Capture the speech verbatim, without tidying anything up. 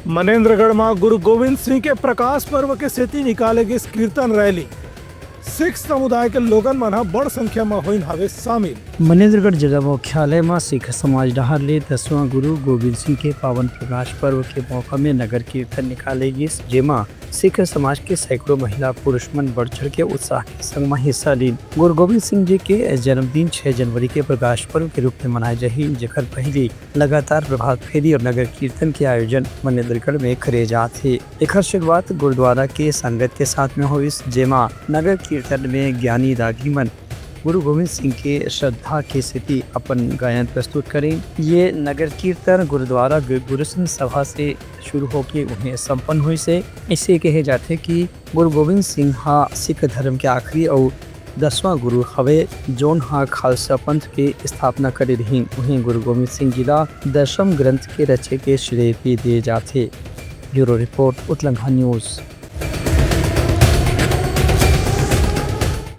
मनेन्द्रगढ़ म गुरु गोविंद सिंह के प्रकाश पर्व के सेती निकाले गिस कीर्तन रैली। सिख समुदाय के लोगन मन ह बड़ संख्या म होइन हवे शामिल। मनेन्द्रगढ़ जिला मुख्यालय म सिख समाज डहार ले दसवां गुरु गोविंद सिंह के पावन प्रकाश पर्व के मौका में नगर कीर्तन निकाले गिस, जेमा सिख समाज के सैकड़ों महिला पुरुष मन बढ़ चढ़ के उत्साह के संग म हिस्सा लीन। गुरु गोविंद सिंह जी के जन्मदिन छह जनवरी के प्रकाश पर्व के रूप में मनाए जाही, जेकर पहली लगातार प्रभात फेरी और नगर कीर्तन के आयोजन मनेन्द्रगढ़ में करे जात हे। एखर शुरुआत गुरुद्वारा के संगत के साथ में होइस, जेमा नगर कीर्तन में ज्ञानी रागी मन गुरु गोविंद सिंह के श्रद्धा के सेती अपन गायन प्रस्तुत करें। ये नगर कीर्तन गुरुद्वारा गु-, गुरु सिंह सभा से शुरू होके उहें संपन्न होइस हे। इसे कहे जाथे कि गुरु गोविंद सिंह हा सिख धर्म के आखिरी अउ दसवां गुरु हवे, जोन हा खालसा पंथ के स्थापना करे रिहिन। उहें गुरु गोविंद सिंह जी ला दशम ग्रंथ के रचे के श्रेय भी दिए जाथे। ब्यूरो रिपोर्ट, उतलंघा न्यूज़।